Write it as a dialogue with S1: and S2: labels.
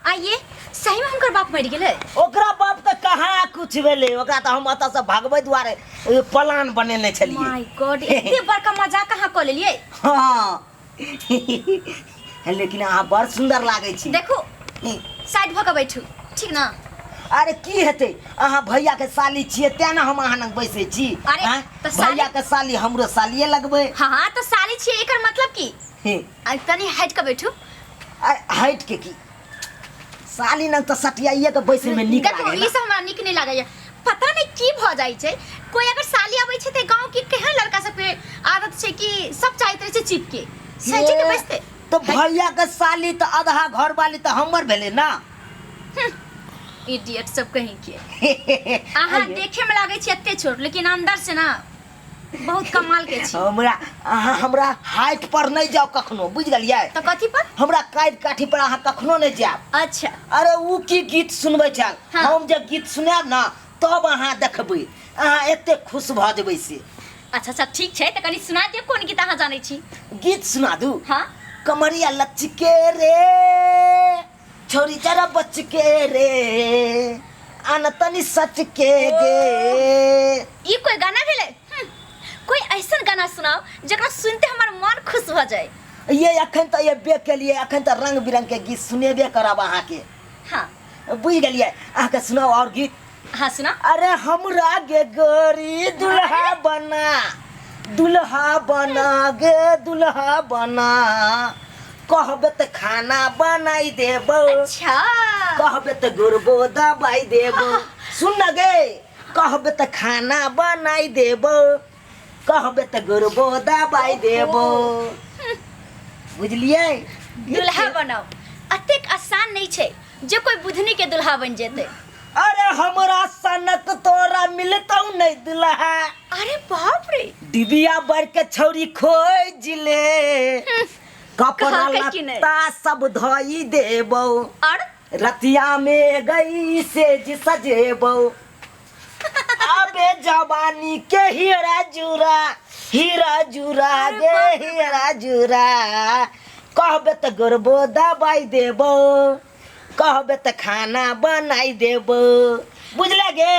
S1: आइए सही में हुनकर बाप मरि गेलै?
S2: ओकरा बाप तऽ कहाँ कुछ भेलै, ओकरा तऽ हम एतऽ से भगबै दुआरे प्लान बनेने छलियै।
S1: My God, एते बड़का मजाक अहाँ कऽ लेलियै।
S2: हँ, लेकिन अहाँ बड़ सुन्दर लागै छी।
S1: देखू, साइड भऽ कऽ बैठू, ठीक ना?
S2: अरे की हेतै, अहाँ भैया के साली छियै तें ने हम अहाँ लग बैसै छी।
S1: अरे,
S2: आँय?
S1: तऽ साली-
S2: भैया के साली हमरो सालिये लगबै।
S1: हाँ हाँ, तऽ साली छियै, एकर मतलब की?
S2: हे,
S1: आ तनी हटि कऽ बैठू।
S2: अरे हटि के की, साली लग तऽ सटियाइए के बैसै में नीक
S1: देखू,
S2: लागै
S1: ई
S2: ने।
S1: सब हमरा नीक नहि लागैया। पता नहि की भऽ जाइ छै, कोई अगर साली अबै छै तऽ गाँव के केहन लड़का सबके आदत छै कि सब चाहैत रहै छै चिपके सटि के बैसतै।
S2: तऽ भैया के साली तऽ आधा घर वाली तऽ हमर भेलै ना।
S1: इडियट सब कहीं के। अहाँ देखे में लागै छी एते छोट, लेकिन अंदर से ना बहुत कमाल के छी।
S2: हमरा अहाँ हमरा हाइट पर नहि जाउ कखनो, बुझि गेलियै?
S1: तऽ कथी पर?
S2: हमरा काटि काठी पर अहाँ कखनो नहि जायब।
S1: अच्छा।
S2: अरे उ की गीत सुनबै छल?
S1: हाँ।
S2: हम जे गीत सुनायब ना तब अहाँ देखबै, अहाँ एते खुश भऽ जेबै से।
S1: अच्छा अच्छा, ठीक छै, तऽ कनि सुना दियौ, कोन गीत अहाँ जानै छी?
S2: गीत सुना दू?
S1: हाँ।
S2: कमरिया लचके रे छोरी जरा बच के रे आन तनी सच के गे।
S1: ई कोई गाना भेलै? कोई ऐसन गाना सुनाओ जकरा सुनते हमर मन खुश भऽ जाए।
S2: ये अखन तऽ एबे केलिए, अखन तऽ रंग बिरंग के गीत सुनेबे करब अहाँके।
S1: हाँ।
S2: बुझि गेलियै? अहाँके सुनाउ और गीत?
S1: हाँ, सुना।
S2: अरे हमरा गे गोरी दुल्हा बना, दुल्हा बना गे दुल्हा बना, कहबे तऽ खाना बनाई देबो।
S1: अच्छा।
S2: कहबे तऽ गुरबो दबाई देबो। सुन न गे, कहबे तऽ खाना बनाई देबो, कहबे तऽ गुरबो दबाई देबो। बुझलियै?
S1: दुल्हा बनाओ अतेक आसान नहीं छै जे कोई बुधनी के दुल्हा बन जेतै।
S2: अरे हमरा सनक तोरा मिलतौ नहीं दुल्हा।
S1: अरे बाप रे।
S2: डिबिया बढ़ के छौरी खोज ले, कपड़ा
S1: कहलकै कि नहि?
S2: लत्ता सब धोई देबौ,
S1: और
S2: रतिया में गई से सजेबौ। अबे जवानी के हीरा जुरा, हीरा जुरा
S1: अरे
S2: गे
S1: बाप रे।
S2: हीरा जुरा, कहबे तऽ गोरबो दबाई देबौ, कहबे तऽ खाना बनाई देबौ। बुझले गे?